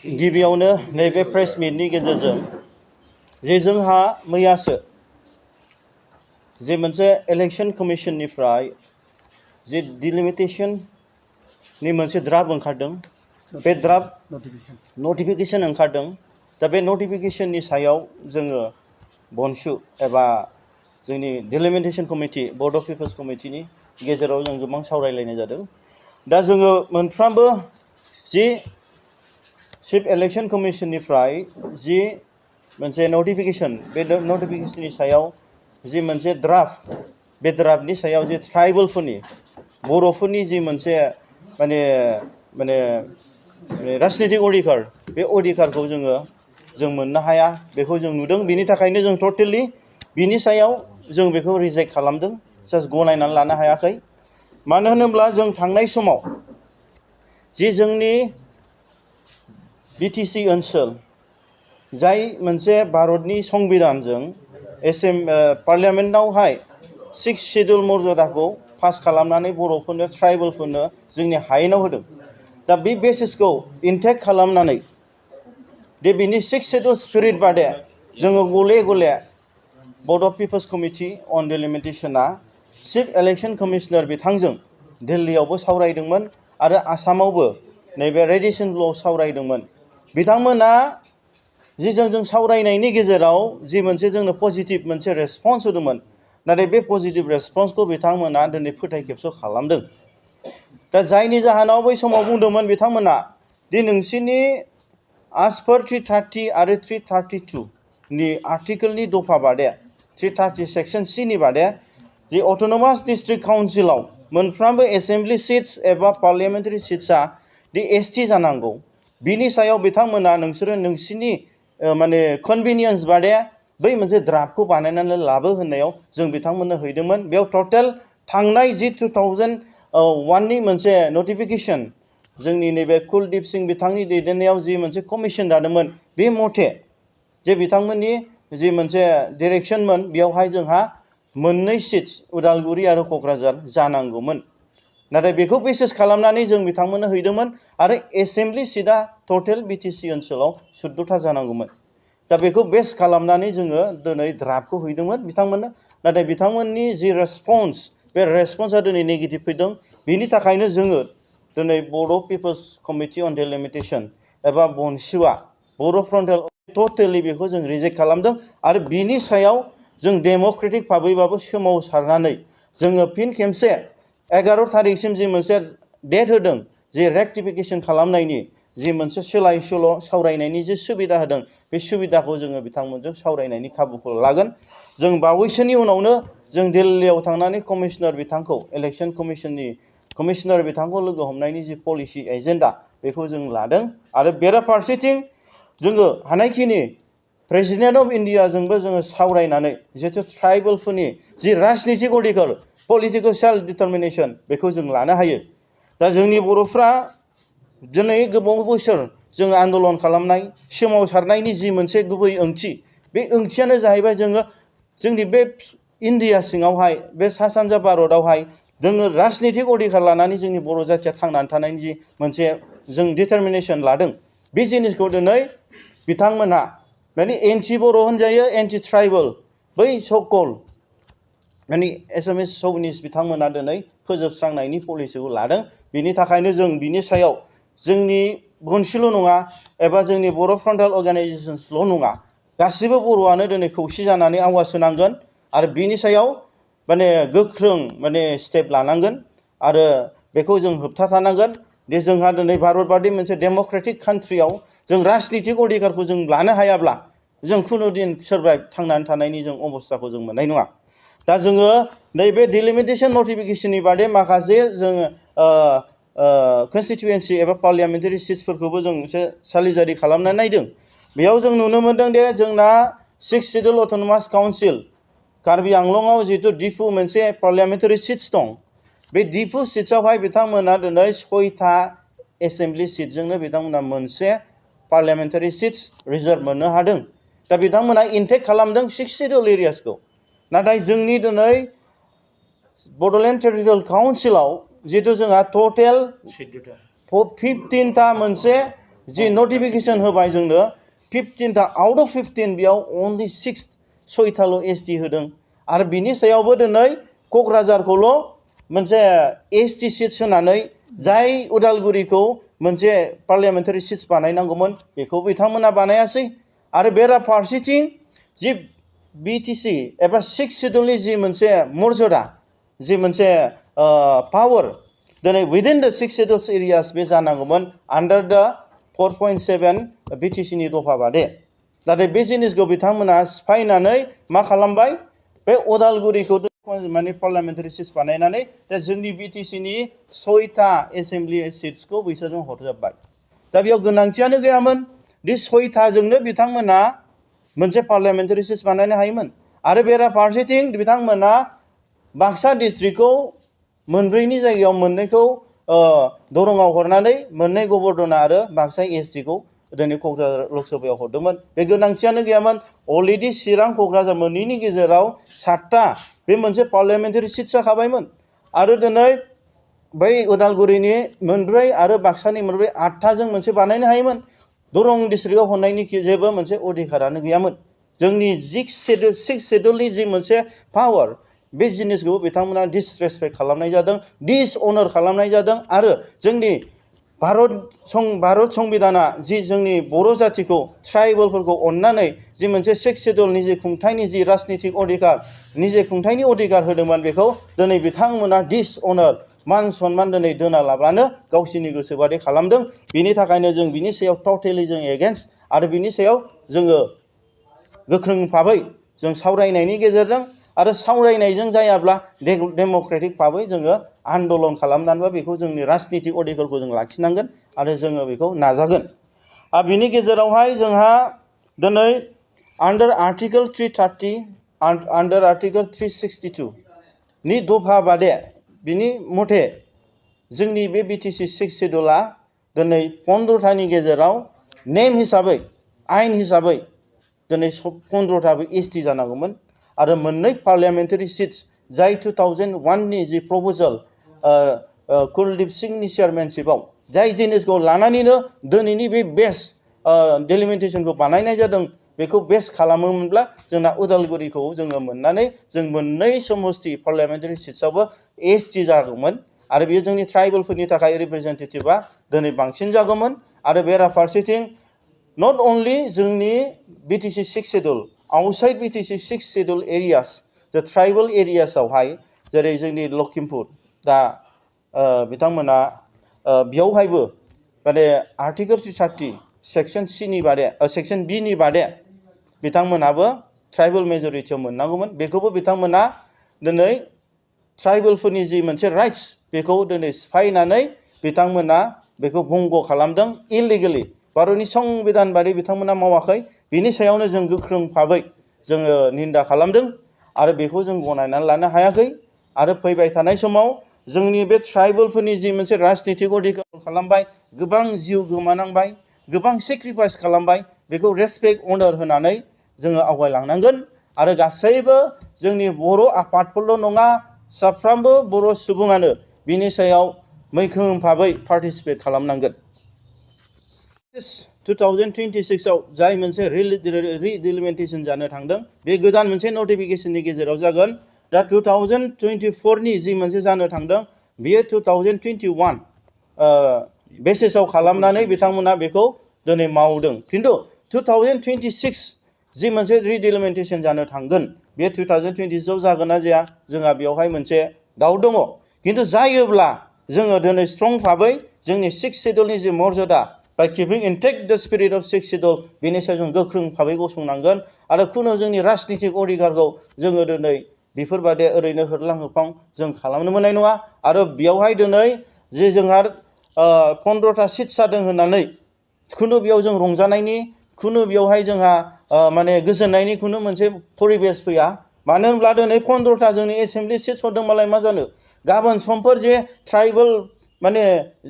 गिबियावनो नैबे प्रेस मिटनि गेजेरजों जे जोंहा मैयासो जे मोनसे इलेक्शन कमिशननिफ्राय जे डिलिमिटेशननि मोनसे ड्राफ्ट ओंखारदों बे ड्राफ्ट नटिफिकेशन ओंखारदों दा बे नटिफिकेशननि सायाव जोङो बनसु एबा जोंनि delimitation committee board of people's कमिटिनि गेजेराव जों गोबां सावरायलायनाय जादों दा जोङो मोनफ्रोमबो जि चिफ इलेक्शन कमिशननिफ्राय जि मोनसे नटिफिकेशन बे नटिफिकेशननि सायाव जि मोनसे ड्राफ्ट बे ड्राफ्टनि सायाव जि ट्राइबेलफोरनि बर'फोरनि जि मोनसे माने माने राजनितिक अधिकार बे अधिकारखौ जों मोननो हाया बेखौ जों नुदों बिनि थाखायनो जों टटेलि बिनि सायाव जों बेखौ रिजेक्ट खालामदों जास्ट गनायनानै लानो हायाखै मानो होनोब्ला जों थांनाय समाव जि जोंनि बिटिसि ओनसोल जाय मोनसे भारतनि संबिधानजों पार्लियामेन्टआवहाय 6 शेड्युल मर्यादाखौ पास खालामनानै बर'फोरनो ट्राइबेलफोरनो जोंनि हायेनाव होदों दा बे बेसिसखौ इनटेक खालामनानै दे बिनि 6 शेड्युल स्पिरिट बादे जोङो गले गले board of people's committee on डिलिमिटेशना चिफ इलेक्शन कमिशनार बिथांजों दिल्लीयावबो सावरायदोंमोन आरो आसामावबो नैबे रेडिसन ब्ल'आव सावरायदोंमोन बिथांमोना जि जों सावरायनायनि गेजेराव जि मोनसे जोंनो पजिटिभ मोनसे रेसपन्स होदोंमोन नाथाय बे पजिटिभ रेसपन्सखौ बिथांमोना दिनै फोथायखेबस' खालामदों दा जायनि जाहोनाव बै समाव बुंदोंमोन बिथांमोना दि नोंसिनि as per 330 आरो 332 नि आर्टिकेलनि दफा बादे 330 सेक्शन C नि बादे जि अट'नमास डिस्ट्रिक्ट काउन्सिलाव मोनफ्रोमबो एसेम्बलि सिट्स एबा पार्लियामेन्टारि सिट्सआ दि ST जानांगौ बिनि सायाव बिथांमोना नोंसोरो नोंसिनि माने कनभिनियन्स बादे बै मोनसे ड्राफ्टखौ बानायनानै लाबो होननायाव जों बिथांमोननो हैदोंमोन बेयाव टटेल थांनाय जि 2001 नि मोनसे नटिफिकेशन जोंनि नैबे कुलदीप सिंह बिथांनि दैदेननायाव जि मोनसे कमिशन दादोंमोन बे मथे जे बिथांमोननि जि मोनसे डिरेक्शनमोन बेयावहाय जोंहा मोननै सिट्स उदालगुरि आरो क'क्राझार जानांगौमोन नाथाय बेखौ बेसिस खालामनानै जों बिथांमोननो हैदोंमोन आरो एसेम्बलि सिटआ टटेल बिटिसि ओनसोलाव 14था जानांगौमोन दा बेखौ बेस खालामनानै जोङो दिनै ड्राफ्टखौ हैदोंमोन बिथांमोननो नाथाय बिथांमोननि जि रेसपन्स बे रेसपन्सआ दिनै नेगेटिभ फैदों बिनि थाखायनो जोङो दिनै board of people's committee on delimitation एबा बनसुआ बर' फ्रन्टेल टटेलि बेखौ जों रिजेक्ट खालामदों आरो बिनि सायाव जों डेम'क्रेटिक भाबैबाबो सोमावसारनानै जोङो फिन खेमसे 11 थारिखसिम जि मोनसे डेट होदों जि रेक्टिफिकेशन खालामनायनि जि मोनसे सोलाय सोल' सावरायनायनि जि सुबिदा होदों बे सुबिदाखौ जोङो बिथांमोनजों सावरायनायनि खाबुखौ लागोन जों बावैसोनि उनावनो जों दिल्लीयाव थांनानै कमिशनार बिथांखौ इलेक्शन कमिशननि कमिशनार बिथांखौ लोगो हमनायनि जि पलिसि एजेन्डा बेखौ जों लादों आरो बेराफारसेथिं जोङो हानायखिनि प्रेसिडेन्ट अफ इन्डियाजोंबो जोङो सावरायनानै जिहेतु ट्राइबेलफोरनि जि राजनितिक अधिकार पलिटिकेल सेल्फ डिटारमिनेशन बेखौ जों लानो हायो दा जोंनि बर'फ्रा दिनै गोबाव बोसोर जों आन्दलन खालामनाय सोमावसारनायनि जि मोनसे गुबै ओंथि बे ओंथियानो जाहैबाय जोङो जोंनि बे इन्डिया सिङावहाय बे सा सानजा भारतआवहाय जोङो राजनितिक अधिकार लानानै जोंनि बर' जाथिया थांनानै थानायनि जि मोनसे जों डिटारमिनेशन लादों बे जिनिसखौ दिनै बिथांमोनहा माने एन्टि बर' होनजायो एन्टि ट्राइबेल बै सकल माने एसामिस चौनिस बिथांमोना दिनै फोजोबस्रांनायनि पलिसिखौ लादों बिनि थाखायनो जों बिनि सायाव जोंनि बनसुल' नङा एबा जोंनि बर' फ्रन्टेल अर्गानाइजेशन्सल' नङा गासिबो बर'आनो दिनै खौसे जानानै आवाज होनांगोन आरो बिनि सायाव माने गोख्रों माने स्टेप लानांगोन आरो बेखौ जों होबथाथारनांगोन दे जोंहा दिनै भारतबादि मोनसे डेम'क्रेटिक कान्ट्रियाव जों राजनितिक अधिकारखौ जों लानो हायाब्ला जों खुनु दिन सारभाइभ थांनानै थानायनि जों अबस्थाखौ जों मोननाय नङा दा जोङो नैबे डिलिमिटेशन नटिफिकेशननि बादै माखासे जोङो कन्स्टिटुयेन्सि एबा पार्लियामेन्टारि सिट्सफोरखौबो जों एसे सालिजारि खालामनानै नायदों बेयाव जों नुनो मोनदों दे जोंना 6 शेड्युल अट'नमास काउन्सिल कार्बि आंलंआव जिहेतु डिफु मोनसे पार्लियामेन्टारि सिट्स दं बे डिफु सिट्सआवहाय बिथांमोना दिनै 6था एसेम्बलि सिटजोंनो बिथांमोना मोनसे पार्लियामेन्टारि सिट्स रिजार्भ मोननो हादों दा बिथांमोना इनटेक खालामदों 6 शेड्युल एरियासखौ नाथाय जोंनि दिनै बड'लेण्ड टेरिटरियेल काउन्सिलाव जिहेतु जोंहा टटेल 15था मोनसे जि नटिफिकेशन होबाय जोंनो 15 आउट अफ 15 बेयाव अनलि 6 6थाल' एसटि होदों आरो बिनि सायावबो दिनै क'क्राझारखौल' मोनसे एसटि सिट्स होनानै जाय उदालगुरिखौ मोनसे पार्लियामेन्टारि सिट्स बानायनांगौमोन बेखौ बिथांमोना बानायासै आरो बेराफारसेथिं जि बिटिसि एबा 6 शेड्युलनि जि मोनसे मर्यादा जि मोनसे पावार दिनै विदिन द 6 शेड्युल्स एरियास बे जानांगौमोन आन्डार द 4.7 बिटिसिनि दफा बादे नाथाय बे जिनिसखौ बिथांमोना सिफायनानै मा खालामबाय बे उदालगुरिखौ माने पार्लियामेन्टारि सिट्स बानायनानै दा जोंनि बिटिसिनि 6था एसेम्बलि सिट्सखौ बिसोरजों हरजोब्बाय दा बेयाव गोनांथियानो गैयामोन दि 6थाजोंनो बिथांमोना मोनसे पार्लियामेन्टारि सिट्स बानायनो हायोमोन आरो बेराफारसेथिं बिथांमोना बाक्सा डिस्ट्रिक्टखौ मोनब्रैनि जायगायाव मोननैखौ दरंआव हरनानै मोननै गबर्नर आरो बाक्सा एसटिखौ दिनै क'क्राझार लकसभायाव हरदोंमोन बे गोनांथियानो गैयामोन अलरेडि चिरां क'क्राझार मोननैनि गेजेराव 7था बे मोनसे पार्लियामेन्टारि सिट्स जाखाबायमोन आरो दिनै बै उदालगुरिनि मोनब्रै आरो बाक्सानि मोनब्रै 8थाजों मोनसे बानायनो हायोमोन दरं डिस्ट्रिक्टआव हरनायनि जेबो मोनसे अधिकारानो गैयामोन जोंनि 6 शेड्युलनि जि मोनसे पावार बे जिनिसखौ बिथांमोना डिसरेसपेक्ट खालामनाय जादों डिसअनर खालामनाय जादों आरो जोंनि भारत संबिधाना जि जोंनि बर' जातिखौ ट्राइबेलफोरखौ अननानै जि मोनसे 6 शेड्युलनि जि खुंथायनि जि राजनितिक अधिकार निजे खुंथायनि अधिकार होदोंमोन बेखौ दिनै बिथांमोना डिसअनर मान सन्मान दिनै दोना लाबानो गावसिनि गोसोबादि खालामदों बिनि थाखायनो जों बिनि सायाव टटेलि जों एगेन्स्ट आरो बिनि सायाव जोङो गोख्रों भाबै जों सावरायनायनि गेजेरजों आरो सावरायनायजों जायाब्ला डेम'क्रेटिक भाबै जोङो आन्दलन खालामनानैबो बेखौ जोंनि राजनितिक अधिकारखौ जों लाखिनांगोन आरो जोङो बेखौ नाजागोन आरो बिनि गेजेरावहाय जोंहा दिनै आन्डार आर्टिकेल 330 आन्डार आर्टिकेल 362 नि दफा बादे बिनि मथे जोंनि बे बिटिसि 6 शेड्युला दिनै 15थानि गेजेराव नेम हिसाबै आयेन हिसाबै दिनै 15थाबो एसटि जानांगौमोन आरो मोननै पार्लियामेन्टारि सिट्स जाय 2001नि जि प्रप'जाल कुलदीप सिंहनि चेयारमेनशिपआव जाय जिनिसखौ लानानैनो दिनैनि बे बेस्ट डेलिमिटेसनखौ बानायनाय जादों बेखौ बेस्ट खालामोमोनब्ला जोंना उदालगुरिखौ जोङो मोननानै जों मोननै समस्ति पार्लियामेन्टारि सिट्सआवबो एसटि जागौमोन आरो बेयो जोंनि ट्राइबेलफोरनि थाखाय रिप्रेजेन्टेटिभआ दिनै बांसिन जागौमोन आरो बेराफारसेथिं नट अनलि जोंनि BTC 6 schedule outside BTC 6 schedule areas the tribal एरियासआवहाय जेरै जोंनि लखिमपुर दा बिथांमोना बेयावहायबो माने आर्टिकेल 330 सेक्सन सिनि बादे सेक्सन बिनि बादे बिथांमोनाबो ट्राइबेल मेजरिटियाव मोननांगौमोन बेखौबो बिथांमोना दिनै ट्राइबेलफोरनि जि मोनसे राइट्स बेखौ दिनै सिफायनानै बिथांमोना बेखौ भंग खालामदों इलिगेलि भारतनि संबिधान बादि बिथांमोना मावाखै बिनि सायावनो जों गोख्रों भाबै जोङो निन्दा खालामदों आरो बेखौ जों गनायनानै लानो हायाखै आरो फैबाय थानाय समाव जोंनि बे ट्राइबेलफोरनि जि मोनसे राजनितिक अधिकार खालामबाय गोबां जिउ गोमानांबाय गोबां सेक्रिफाइस खालामबाय बेखौ रेसपेक्ट अनार होनानै जोङो आवगायलांनांगोन आरो गासैबो जोंनि बर' आफादफोरल' नङा साफ्रोमबो बर' सुबुङानो बिनि सायाव मैखोम भाबै पार्टिसिपेट खालामनांगोन 2026आव जाय मोनसे रिडिलिमिटेसन जानो थांदों बे गोदान मोनसे नटिफिकेशननि गेजेराव जागोन दा 2024नि जि मोनसे जानो थांदों बेयो 2021 बेसिसाव खालामनानै बिथांमोना बेखौ दिनै मावदों खिन्थु 2026 जि मोनसे रिडिलिमिटेसन जानो थांगोन बे 2026आव जागोन ना जाया जोंहा बेवहाय मोनसे डाउट दङ खिन्थु जायोब्ला जोङो दिनै स्ट्रं भाबै जोंनि 6 शेड्युलनि जि मर्यादा by keeping intact the spirit of 6 schedule बेनि सायाव जों गोख्रों भाबै गसंनांगोन आरो खुनु जोंनि राजनितिक अधिकारखौ जोङो दिनै बेफोरबादि ओरैनो होरलां होफां जों खालामनो मोननाय नङा आरो बेयावहाय दिनै जे जोंहा 15था सिट जादों होननानै खुनु बेयाव जों रंजानायनि खुनु बेयावहाय जोंहा माने गोजोननायनि खुनु मोनसे परिबेस फैया मानो होनब्ला दिनै 15था जोंनि एसेम्बलि सिट हरदोंबालाय मा जानो गाबोन समफोर जे ट्राइबेल माने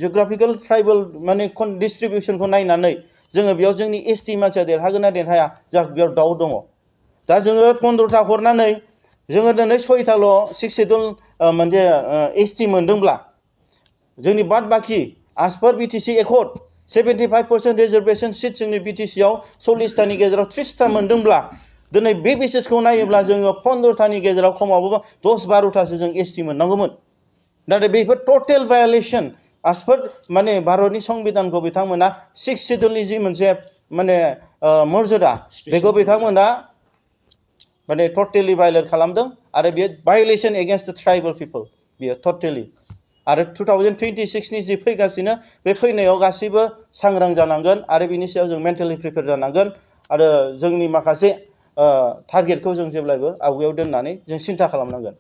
जिअग्राफिकेल ट्राइबेल माने डिस्ट्रिबिउसनखौ नायनानै जोङो बेयाव जोंनि एसटि मानसिया देरहागोन ना देरहाया जोंहा बेयाव डाउट दङ दा जोङो 15था हरनानै जोङो दिनै 6थाल' 6 शेड्युल मोनसे एसटि मोनदोंब्ला जोंनि बाद बाखि as per BTC accord 75% reservation seat जोंनि BTC आव 40टानि गेजेराव 30टा मोनदोंब्ला दिनै बे बेसिसखौ नायोब्ला जोङो 15टानि गेजेराव खमावबो 10-12टासो जों SC मोननांगौमोन नाथाय बेफोर टटेल भायलेशन as per माने भारतनि संबिधानखौ बिथांमोना 6 शेड्यूलनि जि मोनसे माने मर्यादा बेखौ बिथांमोना माने टटेलि भायलेट खालामदों आरो बे भायलेशन एगेन्स्ट द ट्राइबल पिपल बियो टटेलि आरो 2026 नि जि फैगासिनो बे फैनायाव गासैबो सांग्रां जानांगोन आरो बिनि सायाव जों मेन्टेलि प्रिपेयार जानांगोन आरो जोंनि माखासे टारगेटखौ जों जेब्लायबो आवगायाव दोननानै जों सिन्था खालामनांगोन